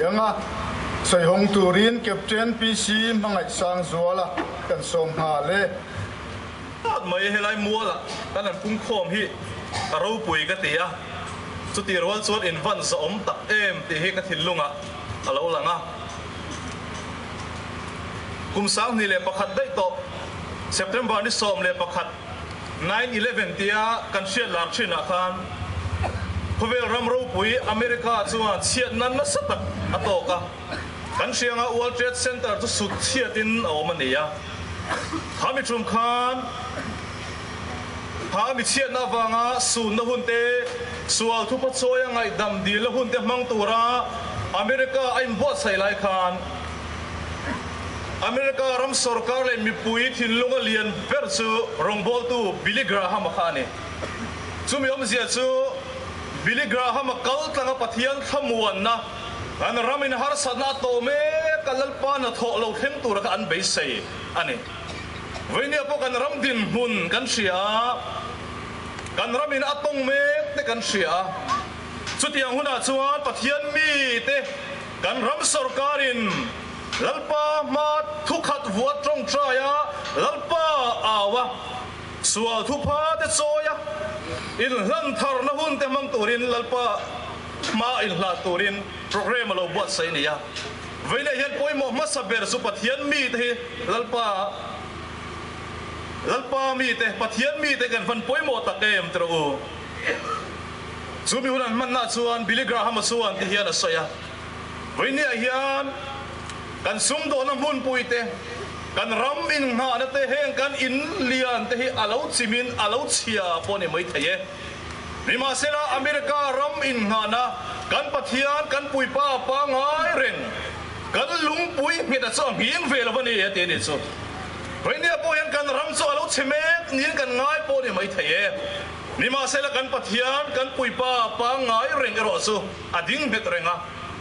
Anga sawihawng turin Captain PC Hmangaihsangzuala kan sawm nghal e. Tawt mai helai mualah kan han pungkhawm hi a ropui ka ti a, chutih rual chuan in van zawhawm tak em tih hi ka thinlungah a lo lang a. Kum 2001 daih tawh September ni 11, 9/11 tia kan hriat lar thinah khan khawvel ram ropui America chuan chhiatna nasa tak a tawk a. Kan hrianga World Trade Center chu sut chhiatin a awm a ni a. Kha mi tum khan kha mi chhiatna avanga sunna hun te, sual thupa chawia ngaihdam dilna hun te hmang tura America a inbuatsaih lai khan America ram sorkar leh mipui thinlunga lian ber chu rawngbawltu Billy Graham-a kha a ni. Chumi awmzia chu Billy Graham-a kal tlanga Pathian thlamuanna An ram in harsatna a tawh mek a, Lalpa hnathawh lo thleng tura kha an beisei a ni. Veinia pawh kan ram dinhmun kan hria a, kan ram in a tawng mek te kan hria a. Chutiang hunah chuan Pathian mite kan ram sorkarin Lalpa hma thukhat vuah tawngtai a, Lalpa au a, sual thupha te chawi a, inhlan tharna hun te hmang turin Lalpa Hma inhlah turin programme a lo buatsaih a ni a. Vawiinah hian pawimawh hmasa ber chu Pathian mite hi Lalpa Lalpa mite, Pathian mite kan van pawimawh tak em ti rawh u. Chu mi hun an hmanna chuan Billy Graham-a chuan ti hian a sawi a, Vawiinah hian kan sumdawhna hmunpuite, kan ram inngahna te, heng kan in lian te hi a lo chimin a lo chhia pawh a ni maithei e. Nimahsela, America ram inngahna kan Pathian kan puipa pangngai reng kan lungpui nghet a chu a nghing ve lo a ni, a ti a nih chu. Vainia pawh hian kan ram chu a lo chhe mek niin kan ngai pawh a ni maithei e. Nimahsela, kan Pathian kan puipa pangngai reng erawh chu a ding nghet reng a,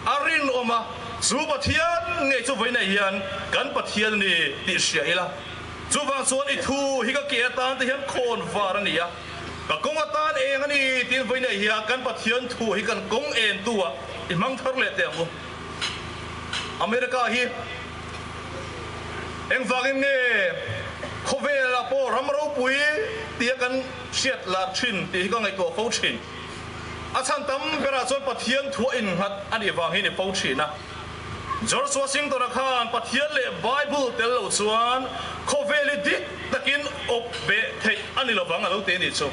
a rinawm a, chu Pathian ngei chu vawiinah hian kan Pathian a ni tih hria ila. Chuvang chuan i thu hi ka ke atan te hian khawn var a ni a. Ka kawng atan eng a ni tiin vawi nei hian kan Pathian thu hi kan kawng en tu ah i hmang thar leh teh ang u. America hi engvangin nge khawvel ah pawh ram ropui tia kan hriat lar thin tih hi ka ngaihtuah fo thin. A chhan tam berah chuan Pathian thu a innghat a nih vang hi ni fo thin a. George Washington-a khan Pathian leh Bible tel lo chuan khawvel hi dik takin awp beh theih a ni lovang a lo ti a nih chu.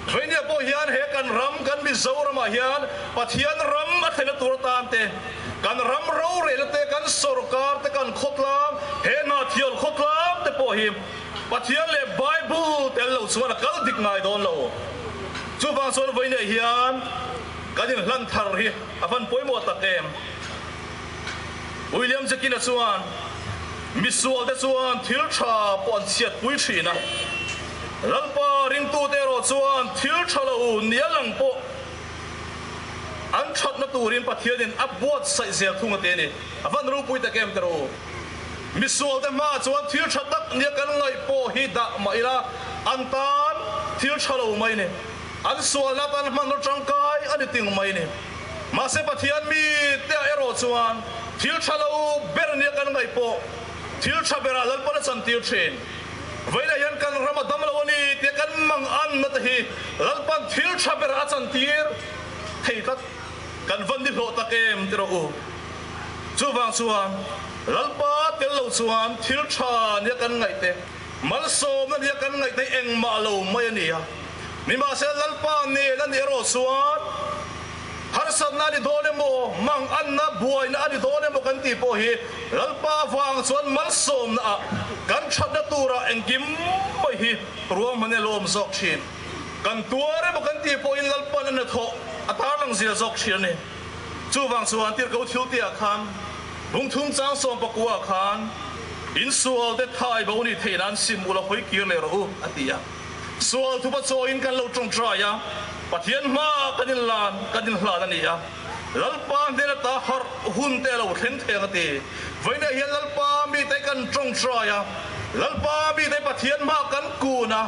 Veinia pawh hian he kan ram, kan Mizoramah hian Pathian ram a thlenna tur atan te, kan ram rorelna te, kan sorkar te, kan khawtlang, he Hnahthial khawtlang te pawh hi Pathian leh Bible tel lo chuan a kal dik ngai dawn lo. Chuvang chuan Veinia hian kan inhlan thar hi a van pawimawh tak em? William Jackina chuan, Misualte chuan thil tha pawh an chhiatpui thin a, Lalpa ringtute erawh chuan thil tha lo nia lang pawh an thatna turin Pathianin a buatsaih zel thung a ti a ni. A van ropui tak em tiraw? Misualte hmaah chuan thil tha tak nia kan ngaih pawh hi dah mah ila an tan thil tha lo mai ni. An sualna atan hmanraw tangkai a ni ting mai ni. Mahse Pathian mite ah erawh chuan thil tha lo ber nia kan ngaih pawh thil tha berah Lalpan a chantir thin. Vawiinah hian kan ram a dam lo a ni tia kan mang anna te hi Lalpan thil tha berah a chantir thei tlat. Kan van ni hlawh tak em ti rawh u. Chuvang chuan Lalpa tel lo chuan thil tha nia kan ngaih te, Malsawmna nia kan ngaih te engmah lo mai a ni a. Nimahsela Lalpa nen a nih erawh chuan harsatna a ni dawn emaw, mang anna, buaina a ni dawn emaw kan tih pawh hi Lalpa avang chuan malsawmna ah kan thatna turah engkim mai hi ruahman e lawm zawk thin. Kan tuar emaw kan tih pawhin Lalpa'n a hnathawh a tarlang zia zawk thin a ni. Chuvang chuan Tirhkoh Thiltiah khan Bungthum chang 14 khan Insual te thai bo nih theih nan sim ula hawi kir leh rawh u, a ti a. Sual thupa chawiin kan lo tawngtai a, Pathian hmaah kan inlan, kan inhlan a ni a. Lalpa hnen ata harh hun te a lo thleng thei ang a ti. Vawiinah hian Lalpa mite kan tawngtai a, Lalpa mite Pathian hmaah kan kun a,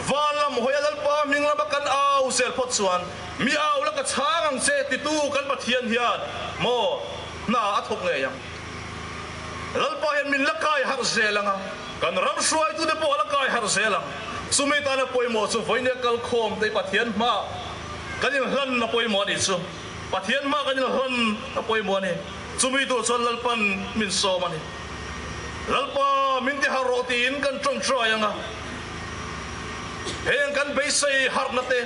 van lam hawia Lalpa hming lama kan au zel phawt chuan, Mi au la ka chhang ang che titu kan Pathian hian maw? hna a thawk ngei ang. Lalpa hian min la kai harh zel ang a, kan ram hruaitute pawh a la kai harh zel ang. Chumi tana pawimawh chu vawinia kalkhawm te Pathian hmaah kan inhlan a pawimawh a nih chu. Pathian hmaah kan inhlan a pawimawh a ni. Chumi tur chuan Lalpan min sawm a ni. Lalpa min ti harh rawh tiin kan tawngtai ang a, heng kan beisei harhna te,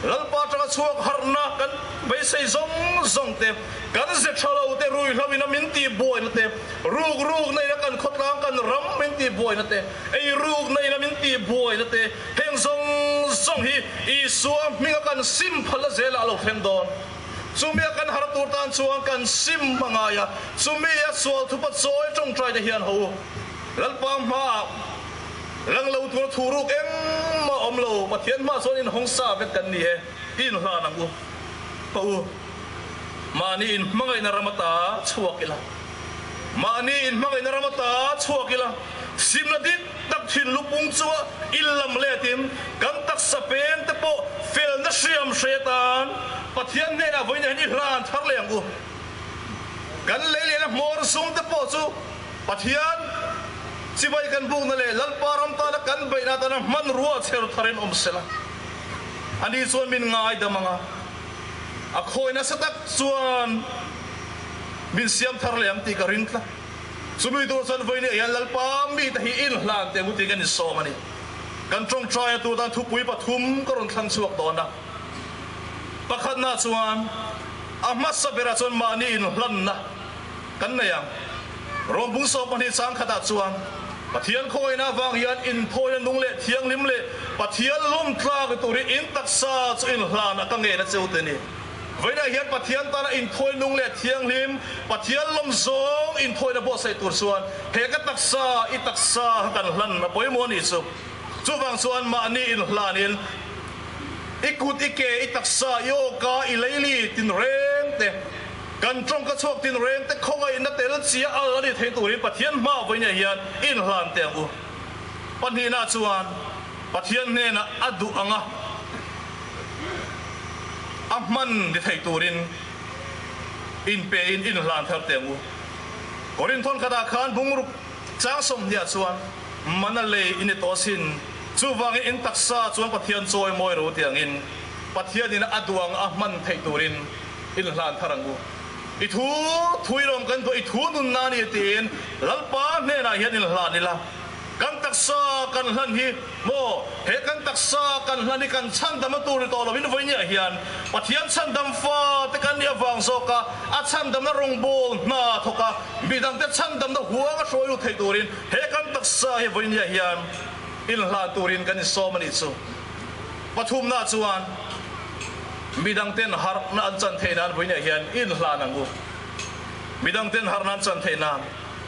Lalpa atanga chhuak harhna kan beisei zawng zawng te, kan ze tha lo te, ruihhlo ina min tih buaina te, ruk rukna ina kan khawtlang kan ram min tih buaina te, ei rukna ina min tih buaina te, heng zawng zawng hi Isua hminga kan sim phalna zelah a lo thleng dawn. Chumia kan har tur tan chuan kan sim hma ngai a, chumia sual thupa chawi tawngtai te hian ho u. Lalpa hmaah lang lo tura thu ruk engmah awm lo, Pathian hmaah chuan inhawng sa vek kan ni e, i inhlan ang u. Ka u, mahni inhmangaihna ram ata chhuak ila, mahni inhmangaihna ram ata chhuak ila, simna dik tak thinlupung chua inlam letin kan taksa peng te pawh felna hriam hre atan Pathian hnenah vawiin hian i hlan thar leh ang u. Kan lei lehna hmawr sum te pawh chu Pathian chibai kan bukna leh Lalpa ram tana kan beihna atana hmanrua chher tharin awm sela, ani chuan min ngaidam ang a, a khawi nasa tak chuan min siam thar leh ang tih ka ring tlat. Chumi tur chuan vawiin hian Lalpa mite hi inhlan teh ngawtin kan insawm a ni. Kan tawngtai a tur tan thupui pathum ka rawn thlang chhuak dawn a. Pakhatna chuan a hmasa berah chuan mahni inhlanna kan nei ang. Rawngbung 12 chang khatah chuan Pathian khawngaihnah avang hian inthawina nung leh thianghlim leh Pathian lawmtlak ni turin in taksa chu inhlan a ka ngen a cheu te ni. Vawiinah hian Pathian tana inthawi nung leh thianghlim, Pathian lawm zawng inthawina buatsaih tur chuan he ka taksa, i taksa kan hlan a pawimawh a nih chu. Chuvang chuan mahni inhlanin i kut, i ke, i taksa, i awka, i leili tinreng te, kan tawngka chhuak tinreng te khawngaihna tel chia al a nih theih turin Pathian hma vawiinah hian inhlan teh ang u. Pahnihna chuan Pathian hnenah a duh ang a. A hman ni thei turin inpe in inhlan thar teh ang u. Korinthon khatah khan bungruk chang 20 ah chuan mana lei i ni tawh asin, chuvangin in taksa chuan Pathian chawi mawi ro tiangin Pathianin a duh ang a hman theih turin inhlan thar ang u. I thu thui lawm kan duh, i thu nunna a ni tiin Lalpa hnenah hian inhlan ila. Kan taksa kan hlan hi maw? He kan taksa kan hlan hi kan chhandam a tur ni tawh lovin vawinia hian Pathian chhandam fa te kan nih avang zawka a chhandamna rawngbâwl hna thawk a, midangte chhandamna huang a hruai lut thei turin he kan taksa hi vawinia hian inhlan turin kan insawm a nih chu. Pathumna chuan midangten harhna an chan theih nan vawinia hian inhlan ang u. Midangten harhna an chan theih nan.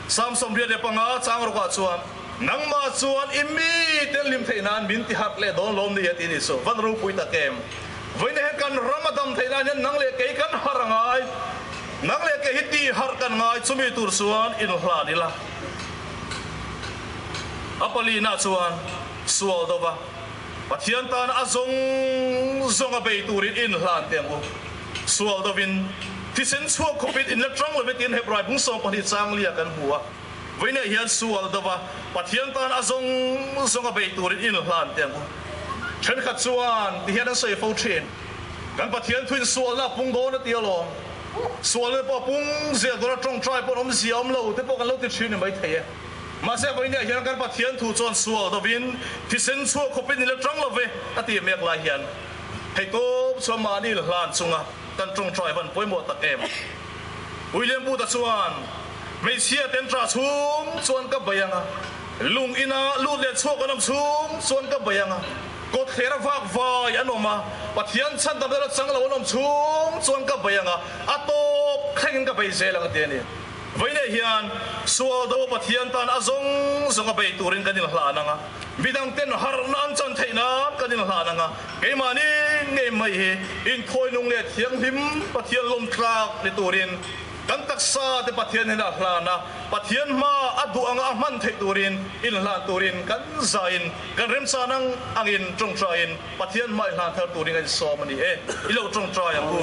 Psalm 85 chang rawkah chuan, Nangmah chuan i mite hlim theih nan min ti harh leh dawn lawm ni a ti ni chu van ropui tak em. Vawiin hian kan ram a dam theih nan hian nang leh kei kan harh a ngai. Nang leh kei hi ti harh kan ngai chumi tur chuan inhlan ila. A palina chuan sual dova Pathian tana a zawng zawng a bei turin inhlan teh ang u. Sual dovin thisen chhuak khawpin in la tang lo ve tiin Hebrai bung 12 chang lia kan hmu a. Vawiinah hian sual dova Pathian tan a zawng zawng a bei turin inhlan teh ang u. Thenkhat chuan ti hian an sawi fo thin, Kan Pathian thuin sualna a pung dawn a ti alawm. Sualna te pawh a pung zel dawn a, tawngtai pawh an awmzia awm lo te pawh kan lo ti thin ni maithei e. Mahse vawiinah hian kan Pathian thu chuan sual dovin thisen chhuak khawpin in la tang lo ve a ti mek lai hian hei tawp chuan mahni hlan chunga kan tawngtai van pawimawh tak em. William Booth-a chuan hmeichhia ten tah chhung chuan ka bei ang a, lung ina lut leh chhuak an awm chhung chuan ka bei ang a, kawtthler a vak vai an awm a, Pathian chhandamna la chang lo an awm chhung chuan ka bei ang a, a tawp thlengin ka bei zel ang a ti a ni. Vawiinah hian sual do Pathian tan a zawng zawng a bei turin kan inhlan ang a, midangten harhna an chan theih nan kan inhlan ang a, keimahni ngei mai hi inthawi nung leh thianghlim Pathian lawmtlak ni turin kan taksa te Pathian hian a hlan a, Pathian hma a duh anga a hman theih turin inhlan turin kan zaiin kan remchan ang angin tawngtaiin Pathian hmai hlan thar turin a insawm a ni e, i lo tawngtai ang u.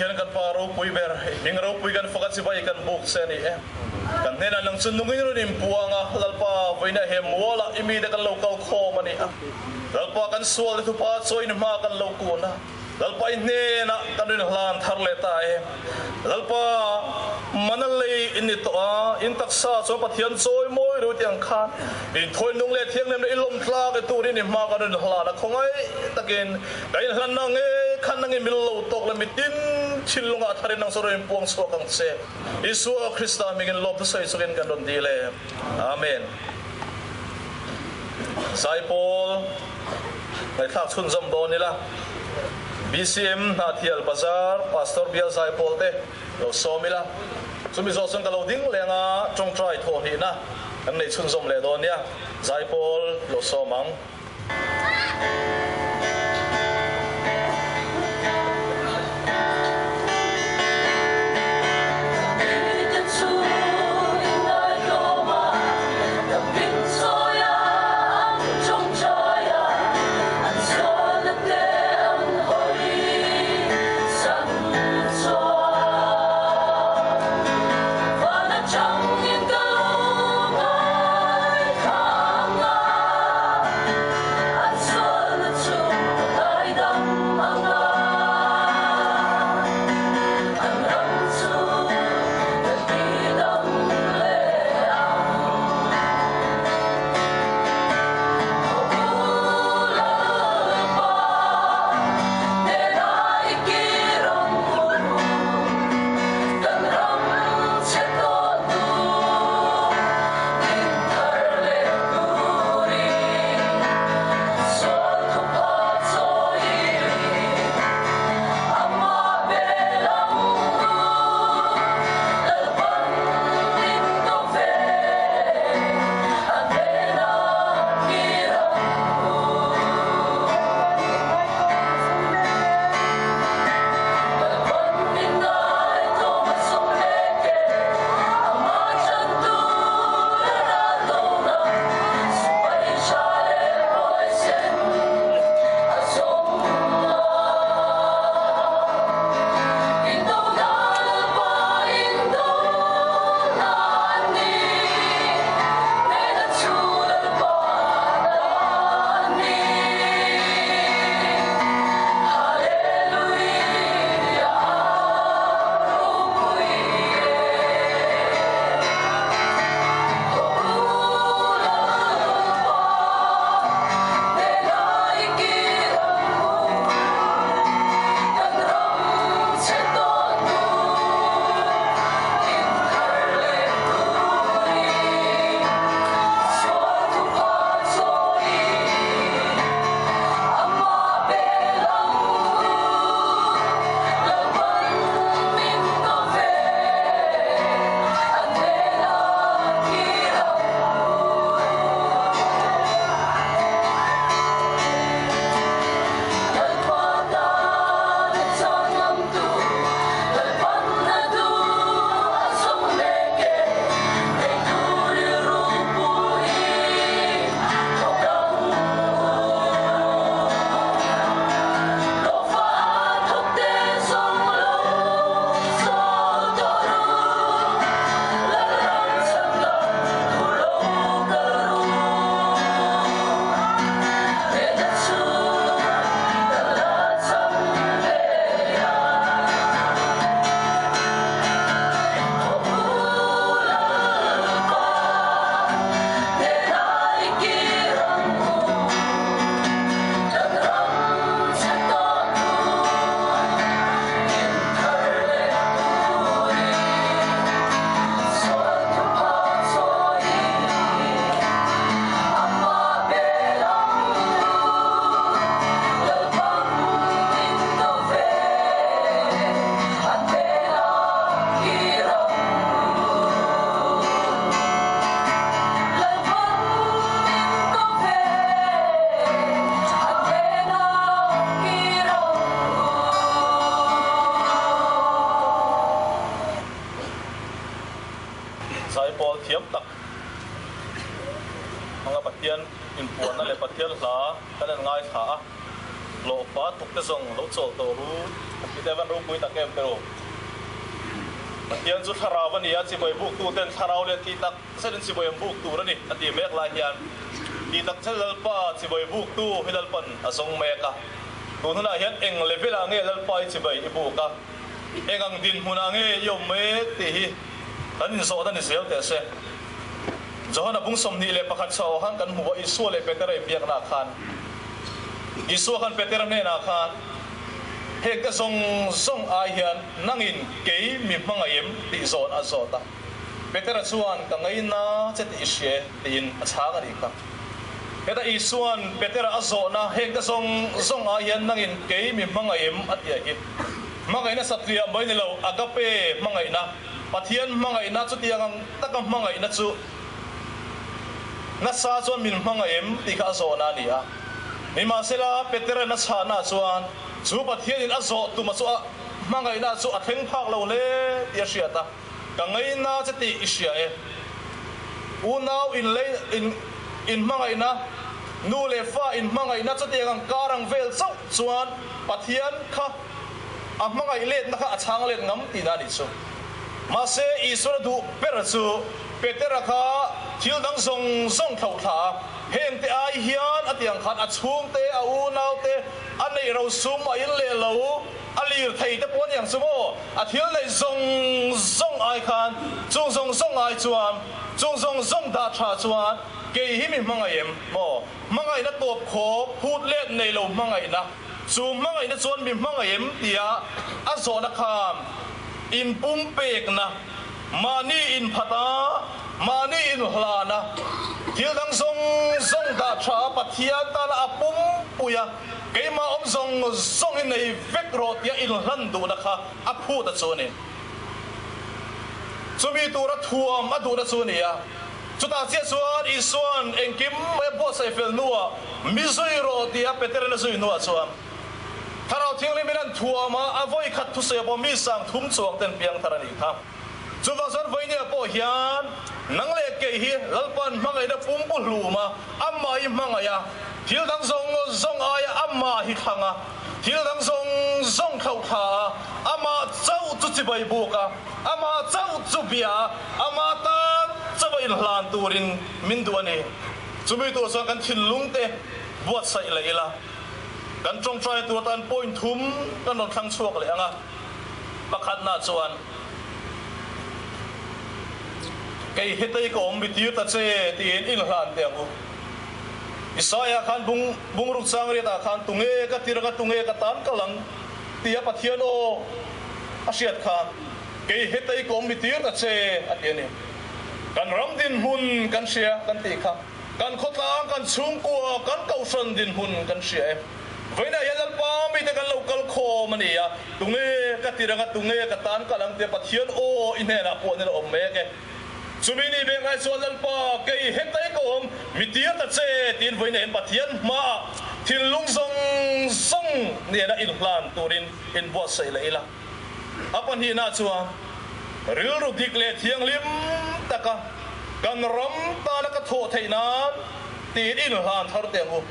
Pathian kan Pa ropui ber, i hming ropui kan fak a chibai kan buk che a ni e. Kan hnenah nang chu nungin rawn inpuang a, Lalpa, vawiinah he mualah i mite kan lo kal khawm a ni a. Lalpa kan sual te thupa chawiin hma kan lo kun a, Lalpa i hnenah kan rin hlan thar leh ta e. Lalpa, mana lei in ni tawh a, in taksa chuan Pathian chawi mawi ru tih ang khan in thawi nung leh thianghlim leh i lawm tlak e turin i hma kan rin hlan a, khawngaih takin ka inhlan na nge khan nangin min lo tawk le mitin thinlungah tharin nang chu rawn inpuang chhuak ang che. Isua Krista hmingin lawmthu sawi chungin kan rawn dil e. Amen. Zaipawl ngaihthlak chhunzawm dawn ila, BCM Hnahthial Bazar Pastor Bial Zaipawl te lo sawm ila, chumi zawh chuan ka lo ding leng a, tawngtai thawhhnihna kan nei chhunzawm leh dawn nia, Zaipawl lo sawm ang. Zaipawl thiam tak hmanga Pathian inpuanna leh Pathian hla kan en ngaithla a. Hlawhfa thawk te zawng lo chawl tawh ru a ti te van ropui tak em te ru. Pathian chu thlarau a ni a, chibai buk tu ten thlarau leh tih tak zet in chibai an buk tur a ni a ti mek lai hian tih tak zet Lalpa chibai buk tu hi Lalpan a zawng mek a. Tun hunah hian eng level ah nge Lalpa i chibai i buk a, eng ang dinhmun ah nge i awm mek tih hi kan inzawhna ni zel teh se. Johana bung 21 chhuah khan kan hmu a, Isua leh Petera inbiakna ah khan Isua khan Petera hnenah khan, Heng te zawng zawng ai hian nangin kei mi hmangaih em? tih zawn a zawt a. Petera chuan, Ka ngaina che tih i hria e, tiin a chhang a nih kha. Heta Isua'n Petera a zawhna, Heng te zawng zawng ai hian nangin kei mi hmangaih em? a ti a hi. Hmangaihna satliah mai ni lo, agape hmangaihna, Pathian hmangaihna chutiang ang taka hmangaihna chu nasa chuan min hmangaih em tih kha a zawhna a ni a. Nimahsela, Petera'n a chhahna chuan chu Pathianin a zawh tuma chu a hmangaihna chu a thleng phak lo hle tih a hriat a, Ka ngaina che tih i hria e. Unau inlei in inhmangaihna, nu leh fa inhmangaihna chutiang ang kar ang vel chauh chuan Pathian kha A hmangaih letna kha a chhang let ngam tihna a nih chu. Mahse, Isua duh ber chu Petera kha thil dang zawng zawng thloh thla a, hengte ai hian a tiang khan a chhungte, a unaute, a neih ro sum, a in leh lo, a lir thei te pawh a niang chu maw? A thil neih zawng zawng ai khan, chung zawng zawng ai chuan, chung zawng zawng dah tha chuan kei hi mi hmangaih em maw? Hmangaihna tawp khawp, phut let nei lo hmangaihna. Chu hmangaihna chuan mi hmangaih em tia a zawhna khan inpumpekna, mahni inphat a, mahni inhlan a, thil dang zawng zawng dah tha a, Pathian tana a pumpui a, keimah awm zawng zawng hi nei vek rawh tia inhlan duhna kha a phut a chu a ni. Chumi tura thuam a duhna chu a ni a. Chutah chiah chuan Isua'n engkim mai a buatsaih fel hnuah mi zui rawh tia Peterin a zui hnuah chuan Thlarau Thianghlimin an thuam a, a vawi khat thusawi pawh mi sang thum chuang ten piang thar a nih kha. Chuvang chuan vawinia pawh hian nang leh kei hi Lalpa'n hmangaihna pumpu hlum a, amah hi hmangaih a, thil dang zawng zawng aia amah hi thlang a, thil dang zawng zawng thlauh thla a, amah chauh chu chibai buk a, Amah chauh chu bia a, amah tan chauh a inhlan turin min duh a ni. Chumi tur chuan kan thinlung te buatsaih leh ila, kan tawngtai tur atan point thum kan rawn thlang chhuak leh ang a. Pakhatna chuan, Kei hetei ka awm mi tir ta che tiin inhlan teh ang u. Isaiah khan bung bungruk chang riatah khan tunge ka tir anga tunge ka tan kal ang? Tia Pathian aw a hriat khan kei hetei ka awm mi tir ta che a ti a ni. Kan ram dinhmun kan hria kan tih kha kan khawtlang, kan chhungkua, kan kohhran dinhmun kan hria e. Vawiinah hian Lalpa mite kan lo kal khawm a ni a, tunge ka tir anga tunge ka tan kal ang tia Pathian aw i hnenah pawh an ila awm mek e. Chumi ni vek lai chuan Lalpa, kei hetei ka awm, mi tir ta che, tiin vawiin hian Pathian hmaah thinlung zawng zawng nena inhlan turin inbuatsaih leh ila. A pahnihna chuan rilru dik leh thianghlim taka kan ram tana ka thawh theih nan tiin inhlan thar teh ang u.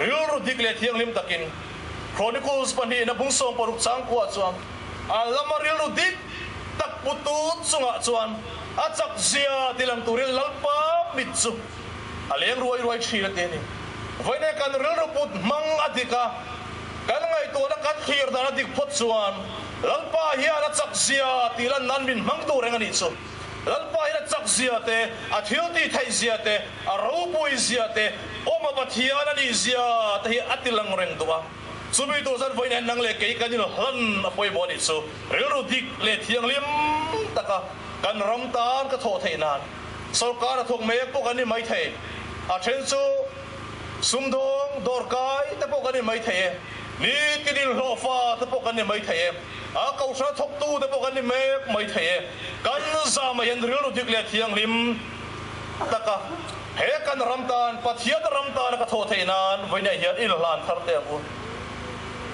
Rilru dik leh thianghlim takin Chronicles pahnihna bung 60 changkua chuan a lama rilru dik tak putu chungah chuan a chak zia ti lang turin Lalpa mit chu a leng ruai ruai thin a ti a ni. Vawiin kan rilru put hmang a dik a, kan ngaihtuahna kan thlir dan a dik phawt chuan Lalpa hian a chak zia tih lan nan min hmang duh reng a nih chu. Lalpa hian a chak zia te, a thil tih theih zia te, a ropui zia te, awma Pathian a nih zia te hi a ti lang reng duh a. Chumi tur chuan vawiin nang leh kei kan inhlan a pawimawh a nih chu. Rilru dik leh thianghlim taka kan ram tan ka thawh theih nan sawrkar a thawk mek pawh kan ni mai thei. A then chu sumdawng, dawrkai te pawh kan ni mai thei e. Nitin inhlawhfa te pawh kan ni mai thei e. A kohhran thawktu te pawh kan ni mek mai thei e. Kan zam ah hian rilru dik leh thianghlim taka he kan ram tan, Pathian ram tana ka thawh theih nan vawiinah hian inhlan thar teh ang u.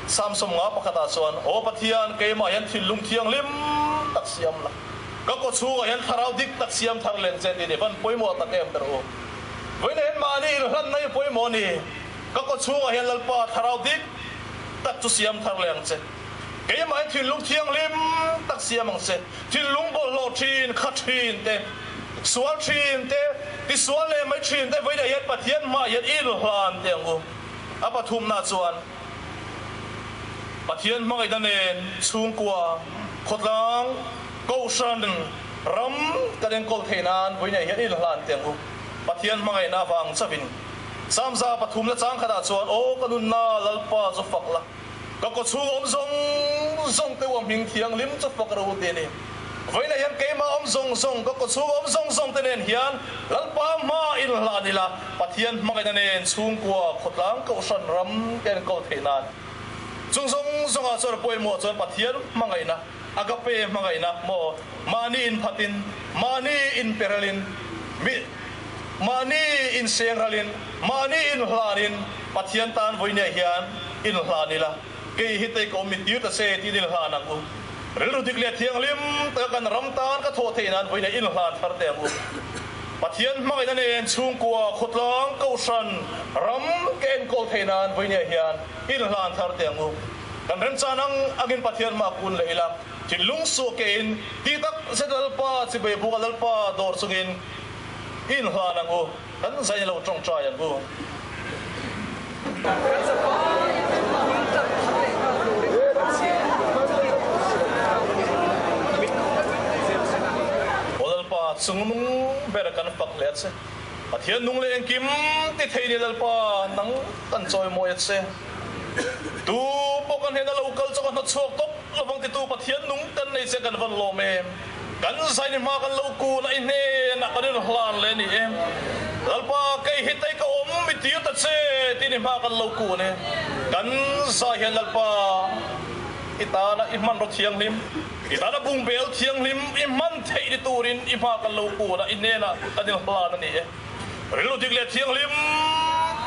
Samsung nga pakhatah chuan, Aw Pathian, keimah hian thinlung thianghlim tak siam la, ka kaw chhungah hian thlarau dik tak siam thar leng che tih ni van pawimawh tak em ber u. Vawiinah hian mahni inhlanna hi pawimawh a ni. Ka kaw chhungah hian Lalpa thlarau dik. tak chu siam thar leh ang che. Keimahin thinlung thianghlim tak siam ang che. Thinlung bawlhhlawh thin, kha thin te, sual thin te, tisual leh mai thin te vawiinah hian Pathian hmaah hian i inhlan teh ang u. A pathumna chuan Pathian hmangaihna nen chhungkua, khawtlang, kohhran, ram kan enkawl theih nan vawiinah hian i inhlan teh ang u. Pathian hmangaihna avang chauhin Samza pathumna chang khatah chuan, Aw ka nunna Lalpa chu fak la. Ka kawchhung awm zawng zawng te u a hming thianghlim chu fak ro u ti a ni. Vawiinah hian keimah awm zawng zawng, ka kawchhung awm zawng zawng te nen hian Lalpa hma inhlan ila, Pathian hmangaihna nen chhungkua khawtlang kohhran ram ka enkawl theih nan. Chung zawng zawngah chuan pawimawh chuan Pathian hmangaihna, agape hmangaihna maw, mahni inphatin, mahni inperelin, mi mahni insenghralin, mahni inhlanin Pathian tan vawinia hian inhlan ila, kei hi tei ka awm mi tir ta che tiin inhlan ang u. Rilru dik leh thianghlim taka kan ram tan ka thawh theih nan vawinia inhlan thar teh ang u. Pathian hmangaihna nen chhungkua khawtlang kohhran ram ka enkawl theih nan vawinia hian inhlan thar teh ang u. Kan remchan ang angin Pathian hma kun leh ila, thinlung suah kein ti tak zet Lalpa chibai buka Lalpa dawr chungin inhlan ang u. Kan zai lo tawngtai ang u. Aw Lalpa, chungnung ber kan fak hle a che. Pathian nung leh engkim ti thei ni Lalpa, nang kan chawimawi a che. Tu pawh kan hnena lo kal chu ka hnawtchhuak tawp lovang titu Pathian nung kan nei che kan van lawm em? Kan zai ni hma kan lo kun a i hnenah kan inhlan leh a ni e. Lalpa kei hi tei ka awm i tir ta che ti ni hma kan lo kun e. Kan zai hian Lalpa i tana i hmanraw thianghlim, i tana bungbel thianghlim i hman theih ni turin i hma kan lo kun a i hnenah kan inhlan a ni e. Rilru dik leh thianghlim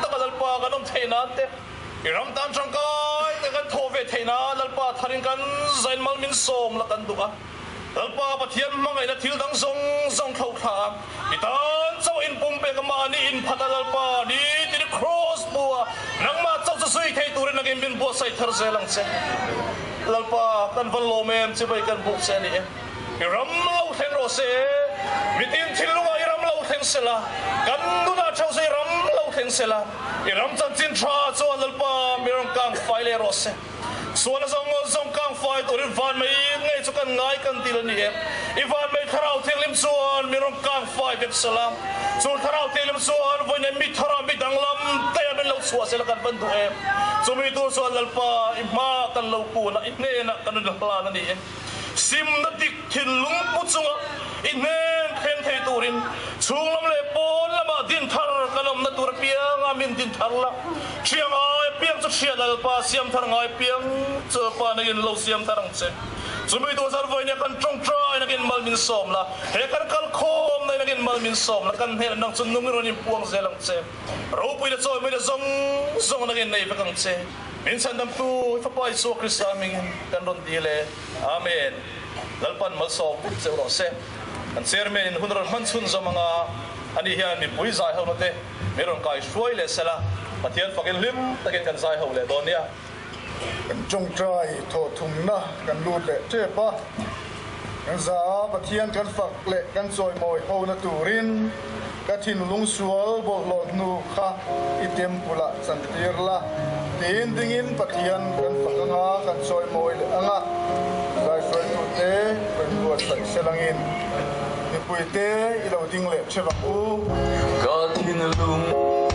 taka Lalpa kan awm theih nan te, i ram tan tangkai te kan thawh ve theih nan Lalpa tharin kan zain mal min sawm la kan duh a. Lalpa Pathian hmangaihna thil dang zawng zawng thlo thla a, i tan chauh inpumpek a mahni inphat a Lalpa ni tiri Kraws bu a nangmah chauh chu zui thei turin nangin min buatsaih thar zel ang che. Lalpa kan van lawm em chibai kan buk che a ni e. I ram lo thleng rawh se, mitin thinlungah i ram lo thleng sela, kan nunah theuh chu i ram lo thleng sela, i ram chanchin tha chuan Lalpa mi rawn kang fai leh rawh se. Sual a zawng zawng kang fai turin van mai ngei chu kan ngai kan dil a ni e. I van mai Thlarau Thianghlim chuan mi rawn kang fai vek sela, chu Thlarau Thianghlim chuan vawiin mi thara mi danglam te a min lo chhuah sela kan van duh e. Chumi tur chuan Lalpa i hma kan lo kun a, i hnenah kan rawn hlan a ni e. Simna dik thinlung pu chunga i hnen thleng thei turin chhunglam leh pawn lamah din thar kan awmna tur apianga min din thar la. Hria ngai apiang chu hria Lalpa, siam thar ngai apiang chu Lalpa nangin lo siam thar ang che. Chumi tur chuan vawiin kan tawngtai nangin mal min sawm la, he kan kal khawm nai nangin mal min sawm la, kan hnenah nang chu nungin rawn inpuang zel ang che. Ropui leh chawi mai leh zawng zawng nangin nei vek ang che. Min chhandamtu i Fapa Isua Krista hmingin kan rawn dil e. Amen. Lalpan malsawm vek cheu rawh se. Kan Chairman in hun a rawn hman chhun zawm anga ani hian mipui zai ho na te min rawn kai hruai leh sela Pathian fakin hlim takin kan zai ho leh dawn nia. Kan tawngtai thawhthumna kan lut leh tep a, kan za a Pathian kan fak leh kan chawimawi ho na turin Ka thinlung sual bawlhhlawh hnu kha i temple-ah chantir la, tiin dingin Pathian kan fak anga kan chawimawi leh anga, zaihruaitute rawn buatsaih selangin mipuite i lo ding leh theuh ang u. Ka thinlung.